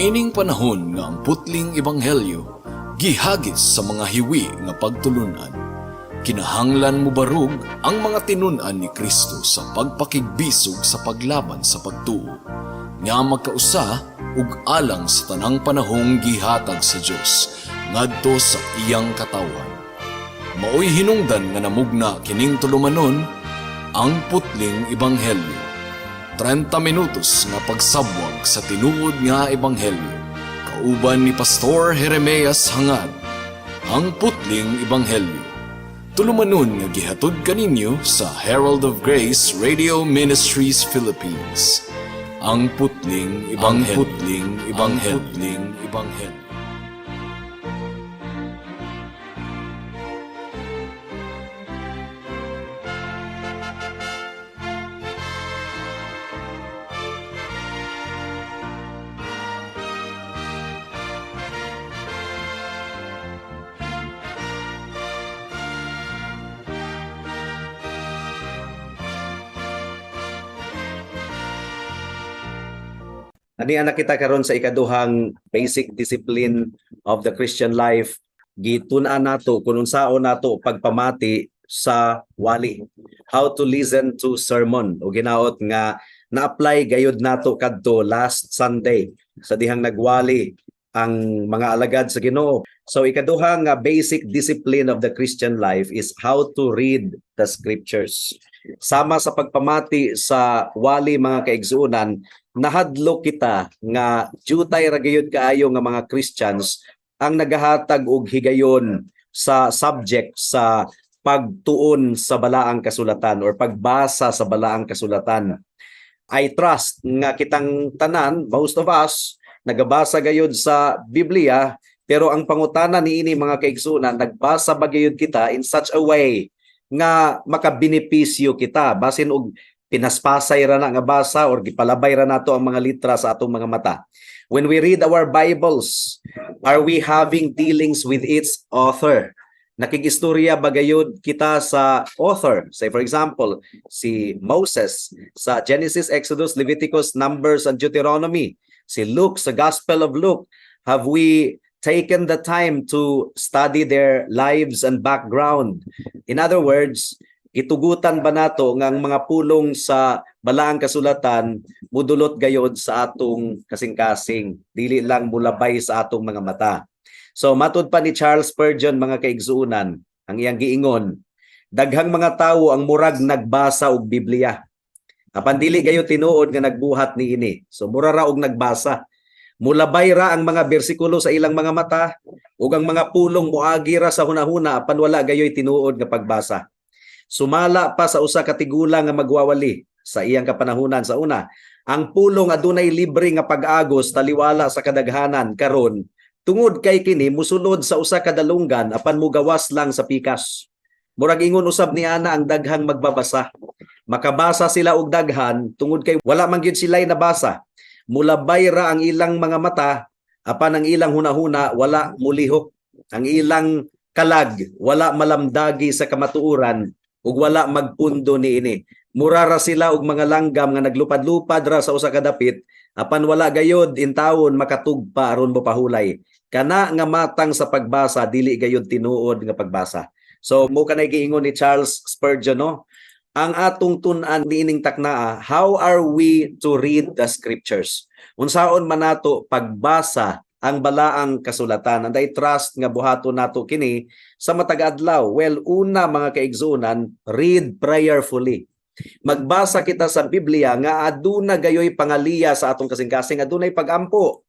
Niining panahon nga ang putling ebanghelyo gihagis sa mga hiwi nga pagtulunan, kinahanglan mobarog ang mga tinun-an ni Kristo sa pagpakigbisog sa paglaban sa pagtuo nga magkausa ug alang sa tanang panahong gihatag sa Dios ngadto sa iyang katawhan. Maoy hinungdan nga namugna kining tulumanon, Ang Putling Ebanghelyo. 30 minutos nga pagsabwag sa tinuod nga ebanghelyo. Kauban ni Pastor Jeremias Hangad. Ang Putling Ebanghelyo. Tulumanon nga gihatod kaninyo sa Herald of Grace Radio Ministries Philippines. Ang Putling Ebanghelyo. Ang Putling Ebanghelyo. Ang Putling Ebanghelyo. Ani na kita karon sa ikaduhang basic discipline of the Christian life. Gitun-an nato kung unsaon nato pagpamati sa wali. How to listen to sermon, o ginaot nga na-apply gayud nato kadto last Sunday sa dihang nagwali ang mga alagad sa Ginoo. So ikaduha nga basic discipline of the Christian life is how to read the scriptures. Sama sa pagpamati sa wali, mga kaigsuonan, nahadlok kita nga jutay ra gayud kaayo nga mga Christians ang nagahatag og higayon sa subject sa pagtuon sa balaang kasulatan or pagbasa sa balaang kasulatan. I trust nga kitang tanan, most of us, nagabasa gayud sa Biblia, pero ang pangutana niini, mga kaigsuonan, nagbasa ba gayud kita in such a way nga makabenepisyo kita, basin og pinaspasay ra na nga basa or gipalabay ra nato ang mga litra sa atong mga mata? When we read our Bibles, are we having dealings with its author? Nakigistorya ba gayud kita sa author? Say, for example, si Moses sa Genesis, Exodus, Leviticus, Numbers, and Deuteronomy. Si Luke sa Gospel of Luke. Have we taken the time to study their lives and background? In other words, gitugutan ba nato nga ang mga pulong sa balaang kasulatan mudulot gayod sa atong kasing-kasing, dili lang mulabay sa atong mga mata? So matud pa ni Charles Spurgeon, mga kaigsuonan, ang iyang giingon, daghang mga tawo ang murag nagbasa og Biblia apan dili gayo tinuod nga nagbuhat niini. So mura ra og nagbasa, mulabay ra ang mga bersikulo sa ilang mga mata ug ang mga pulong moagi ra sa hunahuna apan wala gayoy tinuod nga pagbasa. Sumala pa sa usa ka tigulang nga magwawali sa iyang kapanahunan sa una, ang pulong adunay libre nga pag-agos taliwala sa kadaghanan karon tungod kay kini musulod sa usa ka dalunggan apan mugawas lang sa pikas. Murag ingon usab ni ana ang daghang magbabasa. Makabasa sila og daghan tungod kay wala man gyud sila'y nabasa. Mulabay ra ang ilang mga mata apan ang ilang hunahuna wala mulihok. Ang ilang kalag wala malamdagi sa kamatuoran ug wala magpundo niini. Mura ra sila og mga langgam nga naglupad-lupad ra sa usa ka dapit apan wala gayod intawon makatugpa aron mopahulay. Kana nga matang sa pagbasa dili gayod tinuod nga pagbasa. So mao kanay giingon ni Charles Spurgeon, no? Ang atong tun-an niining taknaa, how are we to read the scriptures? Unsaon man nato pagbasa ang balaang kasulatan? And I trust nga buhaton nato kini sa matag adlaw. Well, una, mga kaigsuonan, read prayerfully. Magbasa kita sa Biblia nga aduna gayoy pangaliya sa atong kasing-kasing, adunay pagampo.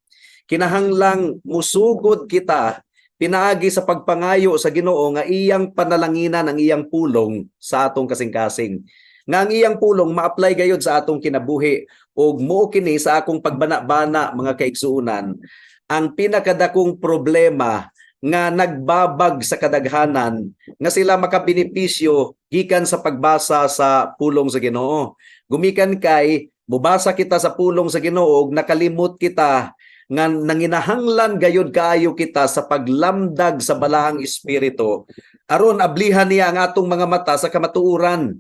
Kinahanglang musugod kita pinaagi sa pagpangayo sa Ginoo nga iyang panalanginan ang iyang pulong sa atong kasing-kasing. Nga ang iyang pulong ma-apply gayud sa atong kinabuhi, ug mao kini sa akong pagbana-bana, mga kaigsuonan, ang pinakadakong problema nga nagbabag sa kadaghanan nga sila makabenepisyo gikan sa pagbasa sa pulong sa Ginoo. Gumikan kay mubasa kita sa pulong sa Ginoo ug nakalimot kita nga nanginahanglan gayud kaayo kita sa paglamdag sa balaang espiritu aron ablihan niya ang atong mga mata sa kamatuoran.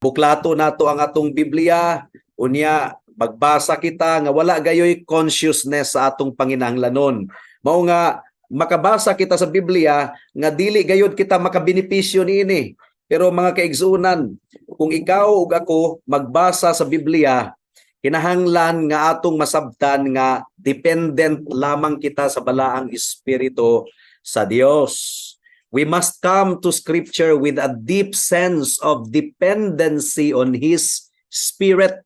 Buklato nato ang atong Biblia unya. Magbasa kita nga wala gayoy consciousness sa atong panginahanglanon. Mao nga makabasa kita sa Biblia nga dili gayud kita makabenepisyo niini. Pero mga kaigsuonan, kung ikaw ug ako magbasa sa Biblia, kinahanglan nga atong masabtan nga dependent lamang kita sa Balaang Espiritu sa Dios. We must come to Scripture with a deep sense of dependency on His Spirit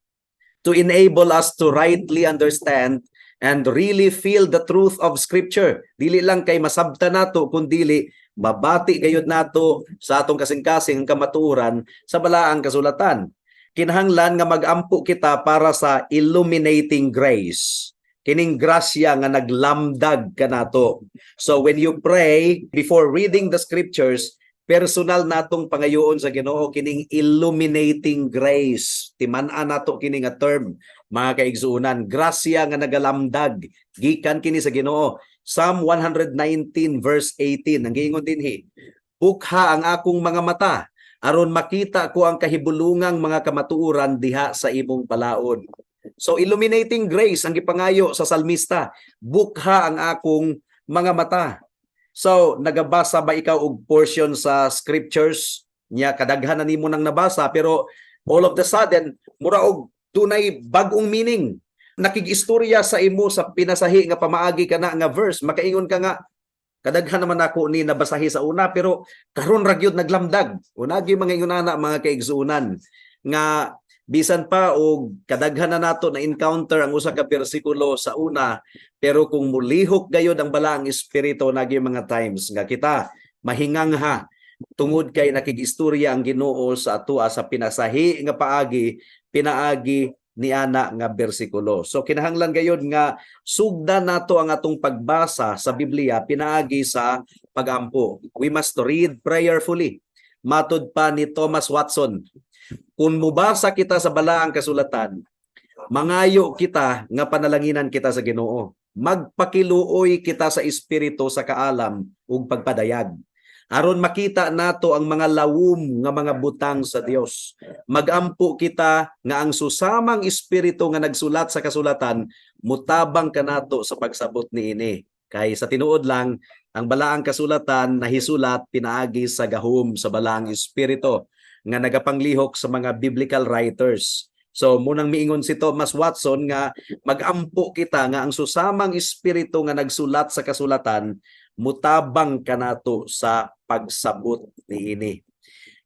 to enable us to rightly understand and really feel the truth of Scripture. Dili lang kay masabta nato, kundili mabati gayud nato sa atong kasing-kasing ang kamatuoran sa Balaang Kasulatan. Kinahanglan nga magampo kita para sa illuminating grace. Kining grasya nga naglamdag kanato. So when you pray before reading the Scriptures, personal natong pangayoon sa Ginoo kining illuminating grace. Timan-an nato kini nga term, mga kaigsuonan, grasya nga nagalamdag gikan kini sa Ginoo. Psalm 119 verse 18 ang giingon dinhi, "Bukha ang akong mga mata aron makita ko ang kahibulungang mga kamatuoran diha sa imong balaod." So illuminating grace ang gipangayo sa salmista. Bukha ang akong mga mata. So nagabasa ba ikaw og portion sa Scriptures nya kadaghan na nimo nang nabasa, pero all of the sudden mura og dunay bag-ong meaning? Nakig-istorya sa imo sa pinasahi nga pamaagi kana nga verse. Makaingon ka nga, "Kadaghan naman ako ni nabasahi sa una, pero karon ra gyud naglamdag." Unagi mga ingon ana, mga kaigsuonan, nga bisan pa og kadaghan na nato na encounter ang usa ka bersikulo sa una, pero kung mulihok gayod ang Balaang Espiritu, nagi mga times nga kita mahingangha tungod kay nakigistorya ang Ginoo sa atoa sa pinasahi nga paagi pinaagi niana nga bersikulo. So kinahanglan gayod nga sugdan nato ang atong pagbasa sa Biblia pinaagi sa pagampo. We must read prayerfully. Matod pa ni Thomas Watson, kung mubasa kita sa Balaang Kasulatan, mangayo kita nga panalanginan kita sa Ginoo. Magpakiluoy kita sa Espiritu sa kaalam ug pagpadayag aron makita nato ang mga lawom nga mga butang sa Dios. Magampo kita nga ang susamang Espiritu nga nagsulat sa kasulatan mutabang kanato sa pagsabot niini. Kay sa tinuod lang, ang Balaang Kasulatan nahisulat pinaagi sa gahom sa Balaang Espiritu nga nagapanglihok sa mga biblical writers. So munang miingon si Thomas Watson nga magampo kita nga ang susamang Espiritu nga nagsulat sa kasulatan mutabang kanato sa pagsabot niini.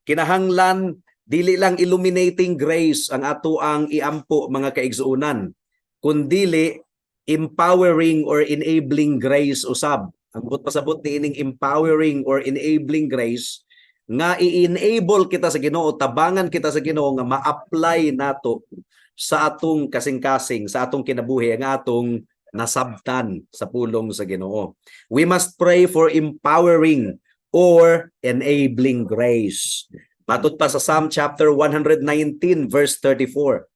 Kinahanglan dili lang illuminating grace ang ato ang iampo, mga kaigsuonan, kundili empowering or enabling grace usab. Ang buot pasabot niining empowering or enabling grace nga i-enable kita sa Ginoo, tabangan kita sa Ginoo nga ma-apply nato sa atong kasing-kasing, sa atong kinabuhi ang atong nasabtan sa pulong sa Ginoo. We must pray for empowering or enabling grace. Matod pa sa Psalm chapter 119 verse 34,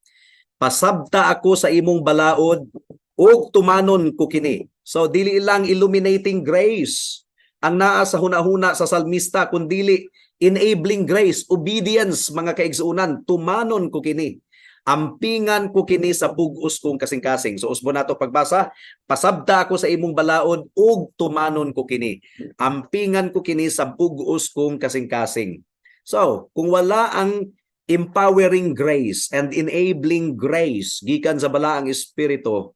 "Pasabta ako sa imong balaod ug tumanon ko kini." So dili lang illuminating grace ang naa sa hunahuna sa salmista, kundili enabling grace, obedience, mga kaigsuonan, "Tumanon ko kini. Ampingan ko kini sa bug-os kong kasing-kasing." So usbon nato pagbasa, "Pasabta ako sa imong balaod ug tumanon ko kini. Ampingan ko kini sa bug-os kong kasing-kasing." So, kung wala ang empowering grace and enabling grace gikan sa Balaang Espiritu,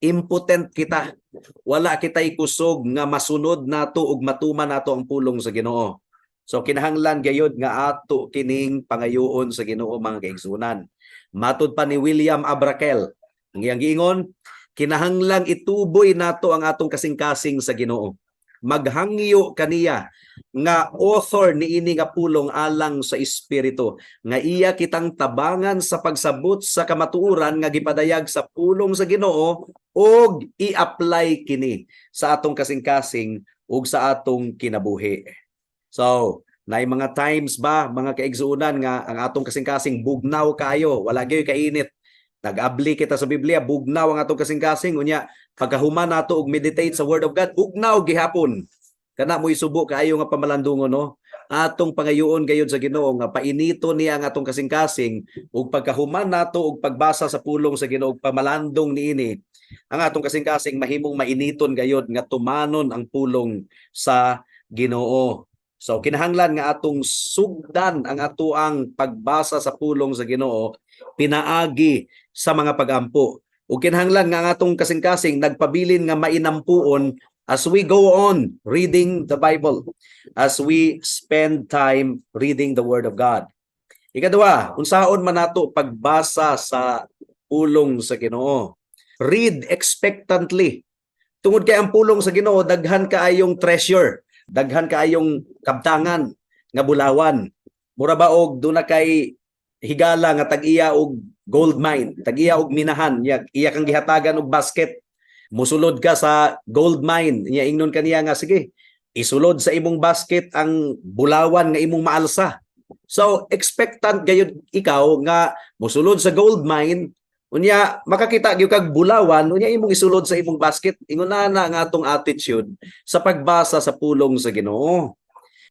impotent kita. Wala kita'y kusog nga masunod nato ug matuman nato ang pulong sa Ginoo. So kinahanglan gayud nga ato kining pangayoon sa Ginoo, mga kaigsuonan. Matod pa ni William Abrakel, ang iyang giingon, kinahanglang ituboy nato ang atong kasing-kasing sa Ginoo. Maghangyo kaniya nga author niini nga pulong alang sa Espiritu nga iya kitang tabangan sa pagsabot sa kamatuoran nga gipadayag sa pulong sa Ginoo ug i-apply kini sa atong kasing-kasing ug sa atong kinabuhi. So, naay mga times ba, mga kaigsuonan, nga ang atong kasing-kasing bugnaw kaayo, wala gyud kainit? Nag-abli kita sa Biblia, bugnaw ang atong kasing-kasing, unya pagkahuman nato og meditate sa Word of God, bugnaw gihapon. Kana mo'y subo kaayo nga pamalandungon, no? Atong pangayoon gayud sa Ginoo nga painito niya ang atong kasing-kasing ug pagkahuman nato og pagbasa sa pulong sa Ginoo, pamalandong niini, ang atong kasing-kasing mahimong mainiton gayud nga tumanon ang pulong sa Ginoo. So kinahanglan nga atong sugdan ang atoang pagbasa sa pulong sa Ginoo pinaagi sa mga pagampo. Ug kinahanglan nga ang atong kasing-kasing nagpabilin nga mainampuon as we go on reading the Bible, as we spend time reading the Word of God. Ikaduha, unsaon man nato pagbasa sa pulong sa Ginoo? Read expectantly. Tungod kay ang pulong sa Ginoo daghan kaayong treasure, daghan kaayong kabtangan nga bulawan. Mura ba og duna kay higala nga tag-iya og gold mine, tag-iya og minahan, iya kang gihatagan og basket. Musulod ka sa gold mine, niya ingnon kaniya nga, "Sige, isulod sa imong basket ang bulawan nga imong maalsa." So expectant gayud ikaw nga musulod sa gold mine, unya makakita gyud kag bulawan, unya imong isulod sa imong basket. Ingon na nga atong attitude sa pagbasa sa pulong sa Ginoo.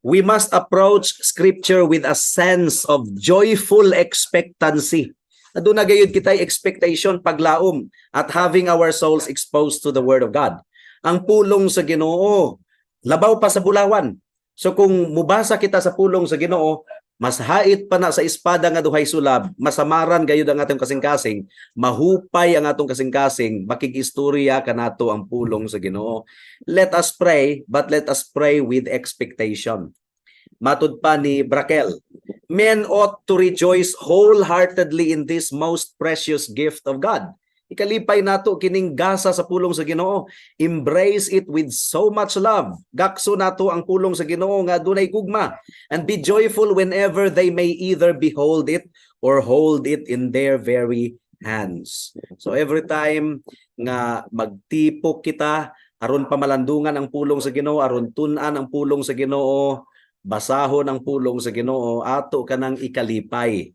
We must approach Scripture with a sense of joyful expectancy. Aduna gayud kitay expectation, paglaom at having our souls exposed to the Word of God. Ang pulong sa Ginoo labaw pa sa bulawan. So kung mubasa kita sa pulong sa Ginoo, mas hait pa na sa espada nga duhay sulab, masamaran gayud ang atong kasing-kasing, mahupay ang atong kasing-kasing, makig-istorya kanato ang pulong sa Ginoo. Let us pray, but let us pray with expectation. Matud pa ni Brakel, men ought to rejoice wholeheartedly in this most precious gift of God. Ikalipay nato kining gasa sa pulong sa Ginoo. Embrace it with so much love. Gakso nato ang pulong sa Ginoo nga dunay gugma, and be joyful whenever they may either behold it or hold it in their very hands. So every time nga magtipok kita aron pamalandungan ang pulong sa Ginoo, aron tun-an ang pulong sa Ginoo, basahon ang pulong sa Ginoo, ato kanang ikalipay.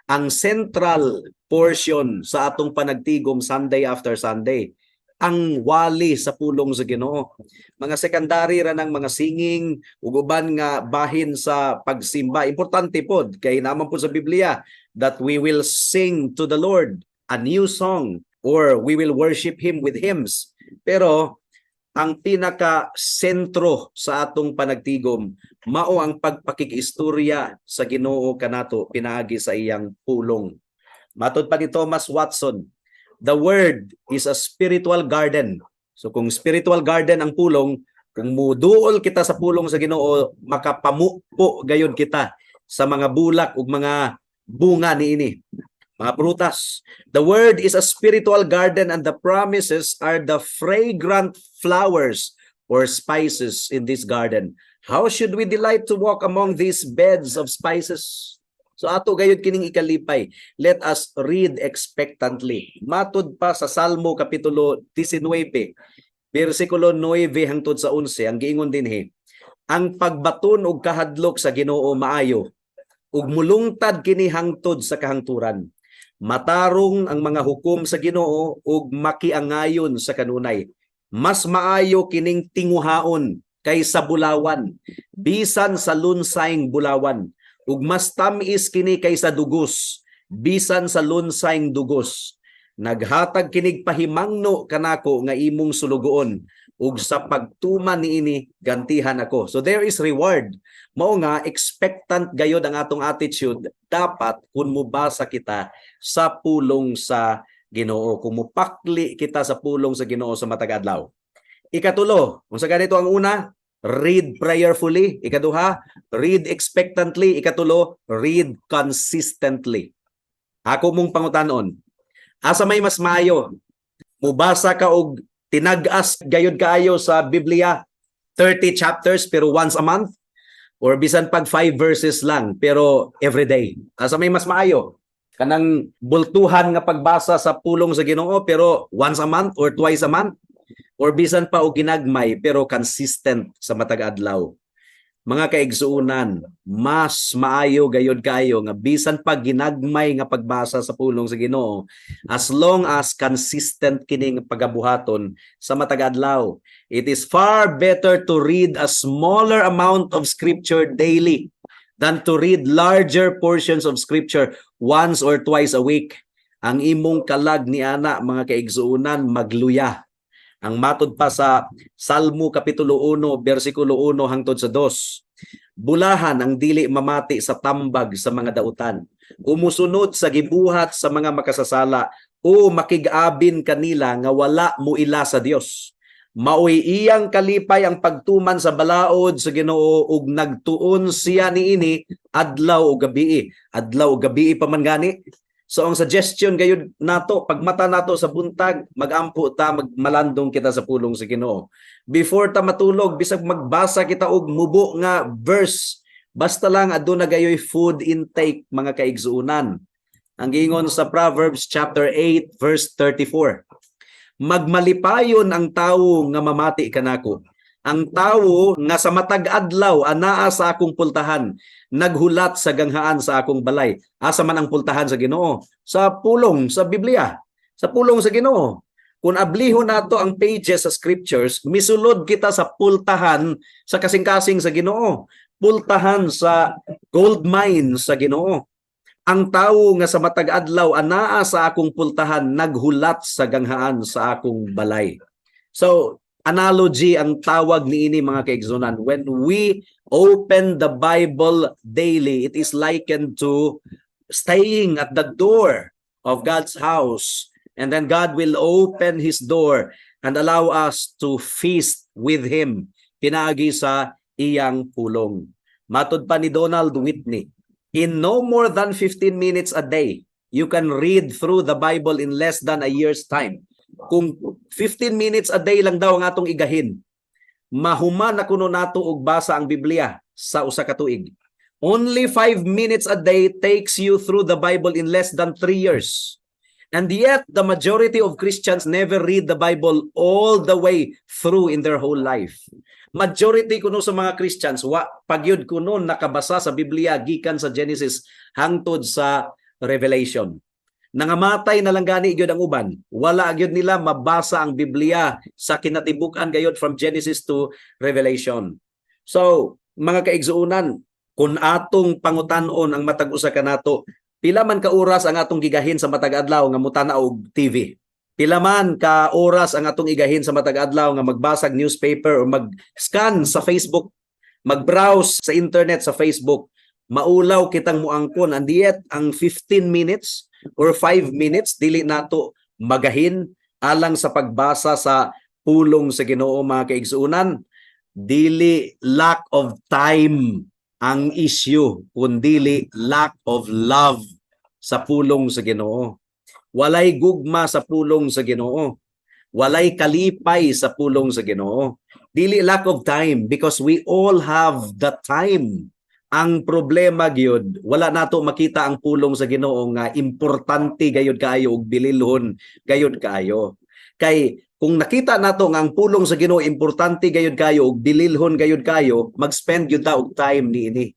Ang central portion sa atong panagtigom Sunday after Sunday, ang wali sa pulong sa Ginoo. Mga secondary ra ng mga singing ug uban nga bahin sa pagsimba. Importante pod kay naman po sa Biblia that we will sing to the Lord a new song or we will worship Him with hymns. Pero ang pinaka sentro sa atong panagtigom mao ang pagpakig-istorya sa Ginoo kanato pinaagi sa iyang pulong. Matod pa ni Thomas Watson, the Word is a spiritual garden. So kung spiritual garden ang pulong, kung muduol kita sa pulong sa Ginoo, makapamupo gayud kita sa mga bulak ug mga bunga niini, mga prutas. The Word is a spiritual garden and the promises are the fragrant flowers or spices in this garden. How should we delight to walk among these beds of spices? So ato gayud kining ikalipay. Let us read expectantly. Matud pa sa Salmo kapitulo 19, bersikulo 9 hangtod sa 11, ang giingon dinhi, ang pagbaton og kahadlok sa Ginoo maayo ug mulungtad kini hangtod sa kahangturan. Matarong ang mga hukom sa Ginoo ug makiangayon sa kanunay. Mas maayo kining tinguhaon kaysa bulawan, bisan sa lunsayng bulawan, ug mas tam-is kini kaysa dugos, bisan sa lunsayng dugos. Naghatag kinig pahimangno kanako nga imong sulugoon, ug sa pagtuman niini gantihan ako. So there is reward. Mao nga expectant gayod ang atong attitude dapat kung mubasa kita sa pulong sa Ginoo, kung mupakli kita sa pulong sa Ginoo sa matag adlaw. Ikatulo, kung sa ganito ang una, read prayerfully. Ikaduha, read expectantly. Ikatulo, read consistently. Ako mong pangutanon, asa may mas maayo? Mubasa ka og tinag-as gayud kaayo sa Biblia, 30 chapters pero once a month, or bisan pag 5 verses lang pero every day? Asa may mas maayo? Kanang bultuhan nga pagbasa sa pulong sa Ginoo pero once a month or twice a month, or bisan pa og ginagmay pero consistent sa matag adlaw? Mga kaigsuonan, mas maayo gayod kaayo nga bisan pa ginagmay nga pagbasa sa pulong sa Ginoo, as long as consistent kini nga pagabuhaton sa matag adlaw. It is far better to read a smaller amount of scripture daily than to read larger portions of scripture once or twice a week. Ang imong kalag ni ana, mga kaigsuonan, magluya. Ang matod pa sa Salmo kapitulo 1 bersikulo 1 hangtod sa 2. Bulahan ang dili mamati sa tambag sa mga dautan, o musunod sa gibuhat sa mga makasasala, o makig-abin kanila nga wala muila sa Dios. Maoy iyang kalipay ang pagtuman sa balaod sa Ginoo ug nagtuon siya niini adlaw ug gabii. Adlaw ug gabii pa man gani. So ang suggestion gayud nato, pagmata nato sa buntag, magampo ta, magmalandong kita sa pulong sa Ginoo. Before ta matulog, bisag magbasa kita og mubo nga verse, basta lang aduna gayoy food intake, mga kaigsuonan. Ang giingon sa Proverbs chapter 8 verse 34. Magmalipayon ang tawo nga mamati kanako. Ang tawo nga sa matag adlaw anaa sa akong pultahan, naghulat sa ganghaan sa akong balay. Asa man ang pultahan sa Ginoo? Sa pulong sa Biblia. Sa pulong sa Ginoo. Kung ablihon nato ang pages sa scriptures, misulod kita sa pultahan sa kasing-kasing sa Ginoo. Pultahan sa gold mine sa Ginoo. Ang tawo nga sa matag adlaw anaa sa akong pultahan, naghulat sa ganghaan sa akong balay. So, analogy ang tawag niini, mga kaigsuonan. When we open the Bible daily, it is likened to staying at the door of God's house. And then God will open His door and allow us to feast with Him pinaagi sa iyang pulong. Matod pa ni Donald Whitney, in no more than 15 minutes a day, you can read through the Bible in less than a year's time. Kung 15 minutes a day lang daw ang atong igahin, mahuman na kuno nato og basa ang Biblia sa usa ka tuig. Only 5 minutes a day takes you through the Bible in less than 3 years. And yet, the majority of Christians never read the Bible all the way through in their whole life. Majority kuno sa mga Christians, wa pa gyud kuno nakabasa sa Biblia gikan sa Genesis hangtod sa Revelation. Nangamatay na lang gani gyud ang uban. Wala gyud nila mabasa ang Biblia sa kinatibuk-an gayud from Genesis to Revelation. So, mga kaigsuonan, kung atong pangutan-on ang matag usa kanato, pila man ka oras ang atong gigahin sa matag adlaw nga mutanaw og TV? Pila man ka oras ang atong igahin sa matag adlaw nga magbasag newspaper o mag-scan sa Facebook, mag-browse sa internet sa Facebook? Maulaw kitang muangkon, and yet ang 15 minutes or 5 minutes dili nato magahin alang sa pagbasa sa pulong sa Ginoo, mga kaigsuonan. Dili lack of time ang issue, kundili lack of love sa pulong sa Ginoo. Walay gugma sa pulong sa Ginoo. Walay kalipay sa pulong sa Ginoo. Dili lack of time because we all have the time. Ang problema gyud, wala nato makita ang pulong sa Ginoo nga importante gayud kaayo ug bililhon gayud kaayo. Kay kung nakita nato nga ang pulong sa Ginoo importante gayud kaayo ug bililhon gayud kaayo, mag-spend gyud ta og time niini.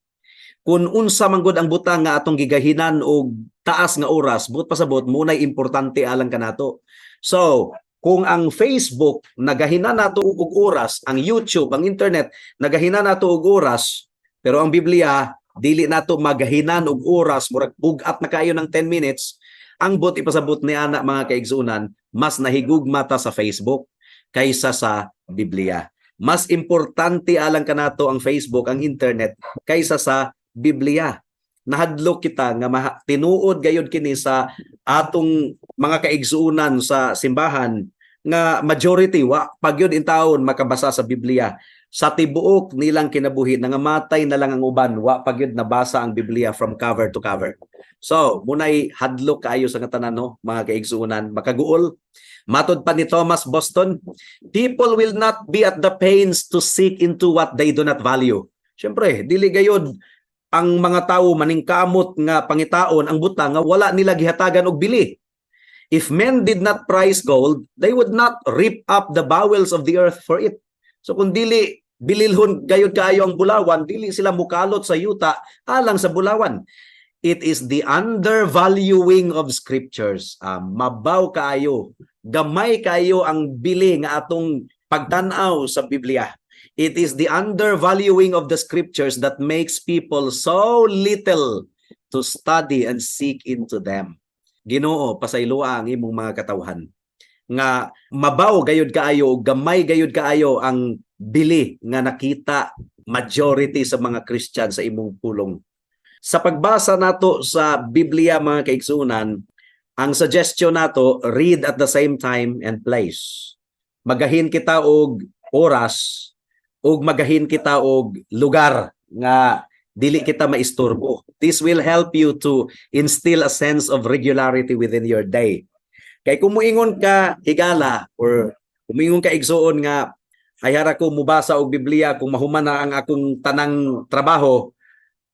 Kung unsa man gud ang butang nga atong gigahinan og taas nga oras, buot pasabot munay importante alang kanato. So, kung ang Facebook nagahina nato og oras, ang YouTube, ang internet nagahina nato og oras, pero ang Biblia dili nato magahinan og oras, murag bug-at na kaayo ng 10 minutes, ang buot ipasabot ni ana, mga kaigsuonan, mas nahigugma ta sa Facebook kaysa sa Biblia. Mas importante alang kanato ang Facebook, ang internet kaysa sa Biblia. Nahadlok kita nga tinuod gayud kini sa atong mga kaigsuonan sa simbahan nga majority wa pa gyud intawon makabasa sa Biblia sa tibuok nilang kinabuhi. Nangamatay na lang ang uban, wa pa gyud nabasa ang Biblia from cover to cover. So, munay hadlok kaayo sa tanan, no, mga kaigsuonan, makaguol. Matod pa ni Thomas Boston, people will not be at the pains to seek into what they do not value. Syempre, dili gayod ang mga tawo maningkamot nga pangitaon ang butang nga wala nila gihatagan og bili. If men did not prize gold, they would not rip up the bowels of the earth for it. So kung dili Bililhon gayud kaayo ang bulawan, dili sila mukalot sa yuta alang sa bulawan. It is the undervaluing of scriptures. Mabaw kaayo, gamay kaayo ang bili nga atong pagtan-aw sa Biblia. It is the undervaluing of the scriptures that makes people so little to study and seek into them. Ginoo, pasayloa ang imong mga katawhan nga mabaw gayud kaayo, gamay gayud kaayo ang bili nga nakita majority sa mga Christian sa imong pulong. Sa pagbasa nato sa Biblia, mga kaigsuonan, ang suggestion nato, read at the same time and place. Magahin kita og oras ug magahin kita og lugar nga dili kita maisturbo. This will help you to instill a sense of regularity within your day. Kay kung muingon ka, higala, or kung muingon ka, igsuon, nga ayha ra ko mubasa og Biblia kung mahuman na ang akong tanang trabaho,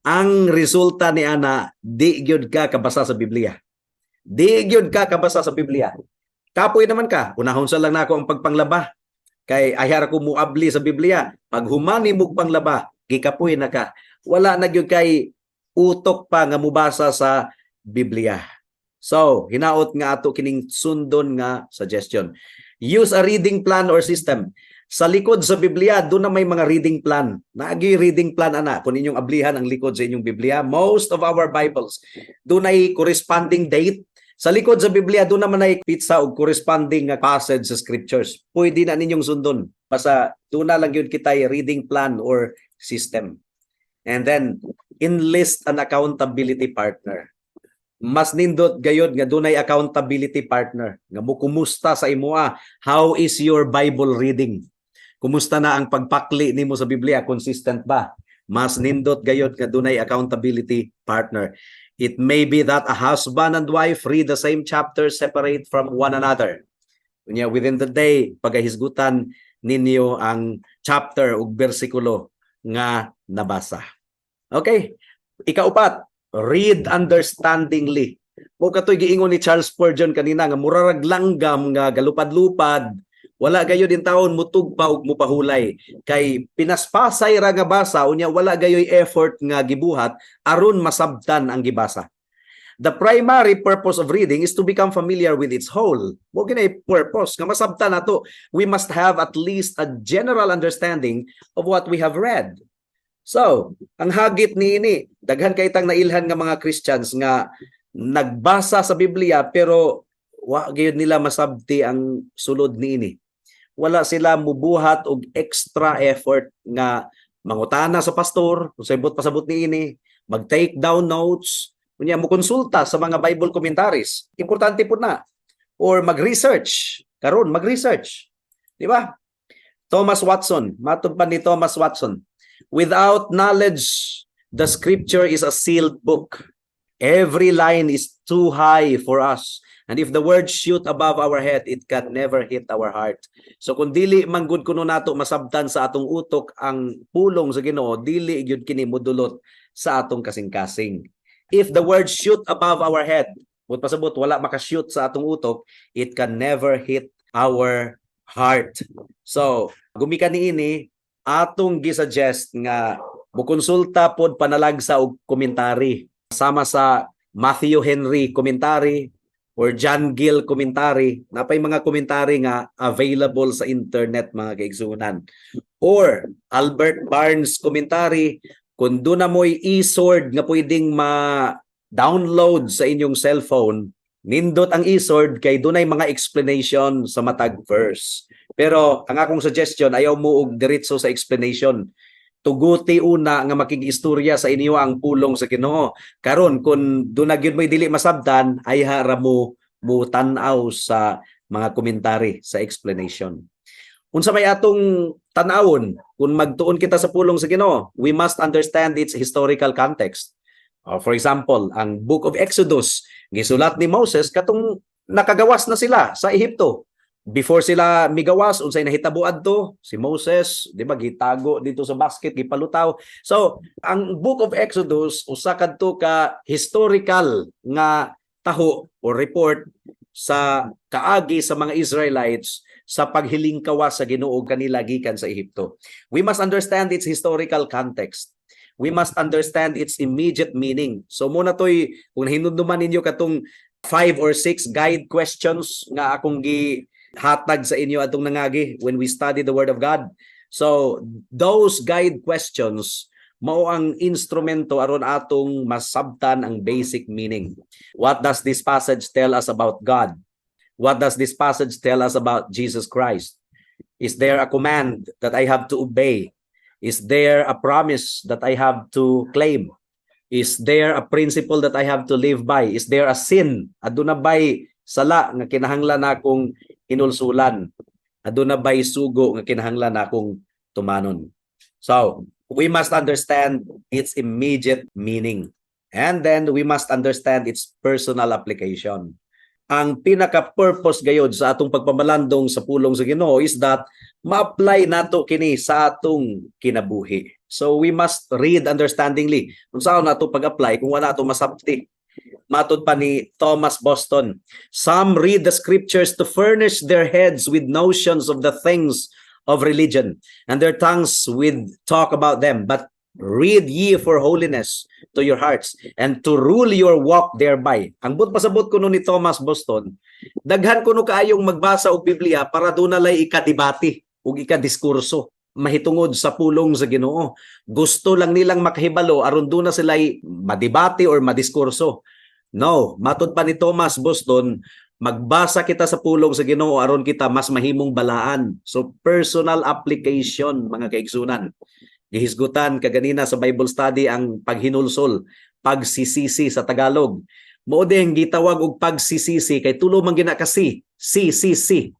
ang resulta ni ana, di gyud ka kabasa sa Biblia. Di gyud ka kabasa sa Biblia. Kapoy naman ka, unahon sa lang nako ang pagpanglaba. Kay ayha ra ko muabli sa Biblia. Pag human nimo panglaba, gikapoy na ka. Wala na gyud kay utok pa nga mubasa sa Biblia. So, hinaot nga ato kining sundon nga suggestion. Use a reading plan or system. Sa likod sa Biblia, duna may mga reading plan. Naagi reading plan ana kung inyong ablihan ang likod sa inyong Biblia. Most of our Bibles, dunay corresponding date. Sa likod sa Biblia, duna man ay petsa og corresponding nga passage sa scriptures. Pwede na ninyong sundon. Basta duna lang gyud kitay reading plan or system. And then, enlist an accountability partner. Mas nindot gayod nga dunay accountability partner nga mukumusta sa imoa. How is your Bible reading? Kumusta na ang pagpakli nimo sa Biblia? Consistent ba? Mas nindot gayod nga dunay accountability partner. It may be that a husband and wife read the same chapter separate from one another. Unya, within the day, pagahisgutan ninyo ang chapter ug bersikulo nga nabasa. Okay, ikaupat, read understandingly. Mao katoy giingon ni Charles Spurgeon kanina nga murarag langgam nga galupad-lupad, wala gayud intawon mutugpa ug mupahulay kay pinaspasay ra nga basa, unya wala gayoy effort nga gibuhat aron masabtan ang gibasa. The primary purpose of reading is to become familiar with its whole. Mao gyud purpose nga masabtan nato. We must have at least a general understanding of what we have read. So, ang hagit niini, daghan kay tang nailhan nga mga Christians nga nagbasa sa Biblia pero wa gyud nila masabti ang sulod niini. Wala sila mubuhat og extra effort nga mangutana sa pastor kung unsay buot pasabot niini, mag-take down notes, unya mo konsulta sa mga Bible commentaries. Importante pud na. Or mag-research. Karon mag-research. Di ba? Thomas Watson, matod pa ni Thomas Watson, "Without knowledge, the scripture is a sealed book. Every line is too high for us. And if the words shoot above our head, it can never hit our heart." So kung dili man gud kuno nato masabtan sa atong utok ang pulong sa Ginoo, dili gyud kini modulot sa atong kasing-kasing. If the words shoot above our head, buot pasabot wala makashoot sa atong utok, it can never hit our heart. So, gumikan niini, atong gisuggest nga mokonsulta pod panalagsa og commentary sama sa Matthew Henry commentary or John Gill commentary. Napay mga commentary nga available sa internet, mga kaigsuonan, or Albert Barnes commentary. Kung duna mo'y e-sword nga pwedeng ma-download sa inyong cellphone, nindot ang e-sword kay dunay mga explanation sa matag verse. Pero ang akong suggestion, ayaw mo og diretso sa explanation. Tuguti una nga makig-istorya sa inyo ang pulong sa Ginoo. Karon kung duna gyud mo'y dili masabtan, ayha ra mo mo tan-aw sa mga commentary, sa explanation. Unsa may atong tan-awon kung magtuon kita sa pulong sa Ginoo? We must understand its historical context. For example, ang Book of Exodus, gisulat ni Moses katong nakagawas na sila sa Ehipto. Before sila migawas, unsay nahitabo adto? Si Moses, di ba, gitago dito sa basket, gipalutaw. So, ang Book of Exodus usa kadto ka historical nga taho or report sa kaagi sa mga Israelites. sa paghilingkawas sa Ginoo kanila gikan sa Ehipto. We must understand its historical context. We must understand its immediate meaning. So mao na toy, kung hinumduman ninyo katong five or six guide questions nga akong gihatag sa inyo atong nangagi when we study the Word of God. So those guide questions mao ang instrumento aron atong masabtan ang basic meaning. What does this passage tell us about God? What does this passage tell us about Jesus Christ? Is there a command that I have to obey? Is there a promise that I have to claim? Is there a principle that I have to live by? Is there a sin? Aduna bay sala nga kinahanglan akong hinulsulan? Aduna bay sugo nga kinahanglan akong tumanon? So, we must understand its immediate meaning. And then we must understand its personal application. Ang pinaka-purpose gayod sa atong pagpamalandong sa pulong sa Ginoo is that ma-apply nato kini sa atong kinabuhi. So we must read understandingly. Unsaon nato pag-apply kung wala ato masabti? Matod pa ni Thomas Boston, "Some read the scriptures to furnish their heads with notions of the things of religion, and their tongues with talk about them. But read ye for holiness to your hearts, and to rule your walk thereby." Ang buot pasabot kuno ni Thomas Boston, daghan kuno kaayong magbasa og Biblia para duna lay ikadebate ug ikadiskurso mahitungod sa pulong sa Ginoo. Gusto lang nilang makahibalo aron duna sila madebate or madiskurso. No, matod pa ni Thomas Boston, magbasa kita sa pulong sa Ginoo aron kita mas mahimong balaan. So personal application, mga kaigsunan. Gihisgutan kaganina sa Bible study ang paghinulsol, pagsisisi sa Tagalog. Mao din gitawag og pagsisisi kay tulo man gina kasi, C C C.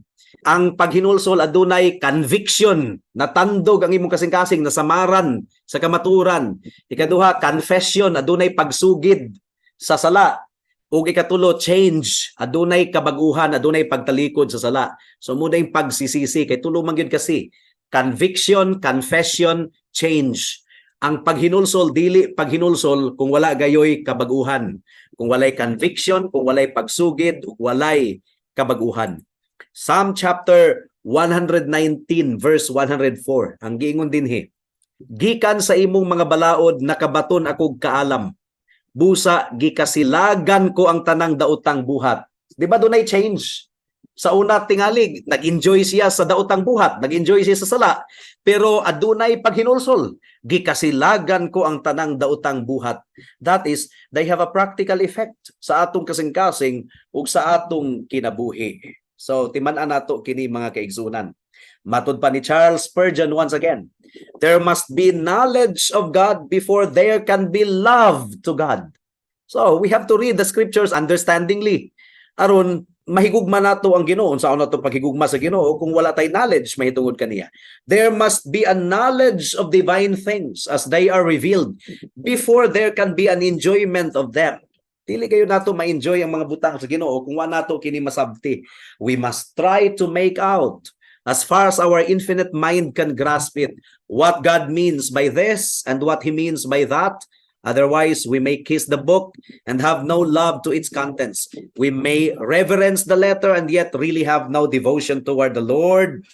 Ang paghinulsol, adunay conviction, natandog ang imong kasing-kasing, nasamaran sa kamaturan. Ikaduha, confession, adunay pagsugid sa sala. Ug ikatulo, change, adunay kabaguhan, adunay pagtalikod sa sala. So mao yung pagsisisi kay tulo man gyud kasi: conviction, confession, change. Ang paghinulsol, dili paghinulsol kung wala gayoy kabaguhan. Kung walay conviction, kung walay pagsugid, ug walay kabaguhan. Psalm chapter 119 verse 104. Ang giingon dinhi, "Gikan sa imong mga balaod nakabaton akog kaalam. Busa gikasilagan ko ang tanang daotang buhat." Di ba dunay change? Sa una tingali, nag-enjoy siya sa daotang buhat, nag-enjoy siya sa sala, pero adunay paghinulsol. "Gikasilagan ko ang tanang daotang buhat." That is, they have a practical effect sa atong kasing-kasing ug sa atong kinabuhi. So, timan-an nato kini, mga kaigsunan. Matod pa ni Charles Spurgeon once again, "There must be knowledge of God before there can be love to God." So, we have to read the scriptures understandingly. Aron mahigugma nato ang Ginoo. Unsaon nato paghigugma sa Ginoo kung wala tay knowledge mahitungod kaniya? There must be a knowledge of divine things as they are revealed before there can be an enjoyment of them. Dili kayo nato ma-enjoy ang mga butang sa Ginoo kung wala nato kini masabti. We must try to make out, as far as our infinite mind can grasp it, what God means by this and what He means by that. Otherwise, we may kiss the book and have no love to its contents. We may reverence the letter and yet really have no devotion toward the Lord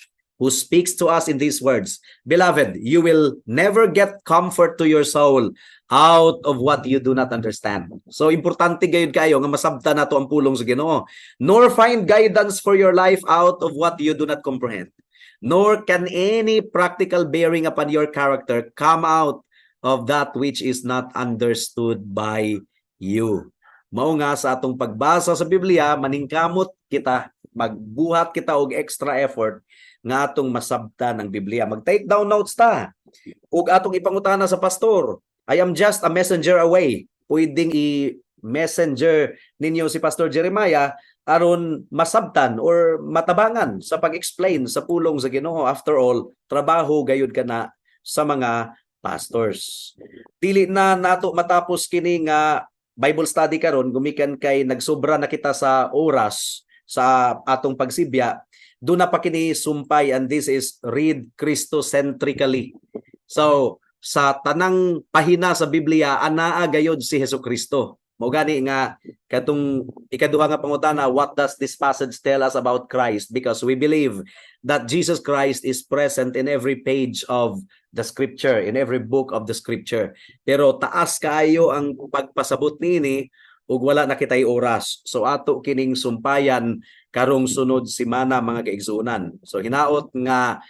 who speaks to us in these words. Beloved, you will never get comfort to your soul out of what you do not understand. So importante gayud kayo nga masabtan nato ang pulong sa Ginoo. Nor find guidance for your life out of what you do not comprehend. Nor can any practical bearing upon your character come out of that which is not understood by you. Mao nga sa atong pagbasa sa Biblia, maningkamot kita, magbuhat kita og extra effort nga atong masabtan ang Biblia. Mag-take down notes ta. Ug atong ipangutana sa pastor. I am just a messenger away. Pwedeng i-messenger ninyo si Pastor Jeremiah aron masabtan or matabangan sa pag-explain sa pulong sa Ginoo. After all, trabaho gayud kana sa mga pastors. Dili na nato matapos kini nga Bible study karon gumikan kay nagsobra na kita sa oras sa atong pagsibya. Duna pa kini sumpay, and this is read Christocentrically. So, sa tanang pahina sa Biblia, anaa gayod si Hesus Kristo. Mao gani nga katong ikaduha nga pangutana, what does this passage tell us about Christ? Because we believe that Jesus Christ is present in every page of the scripture, in every book of the scripture. Pero taas kaayo ang pagpasabot niini ug wala na kitay oras. So ato kining sumpayan karong sunod semana, mga kaigsuonan. So hinaot nga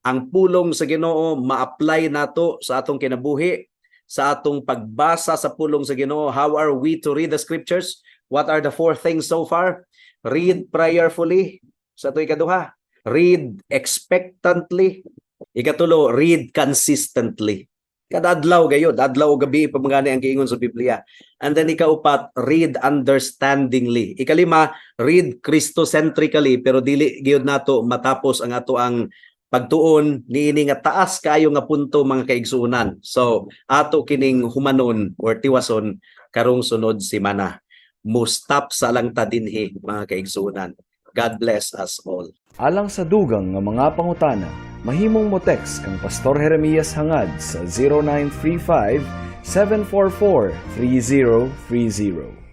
ang pulong sa Ginoo ma-apply nato sa atong kinabuhi, sa atong pagbasa sa pulong sa Ginoo. How are we to read the scriptures? What are the four things so far? Read prayerfully sa ato ikaduha. Read expectantly. Ikatulo, read consistently. Kada adlaw gayod, adlaw o gabi pa man gani ang giingon sa Biblia. And then ikaupat, read understandingly. Ikalima, read Christocentrically, pero dili gyud nato matapos ang ato ang pagtuon niini nga taas kaayo nga punto, mga kaigsuonan. So ato kining humanon or tiwason karong sunod semana. Mo-stop sa lang ta dinhi, mga kaigsuonan. God bless us all. Alang sa dugang nga mga pangutana, mahimong mo text kang Pastor Jeremias Hangad sa 0935 744 3030.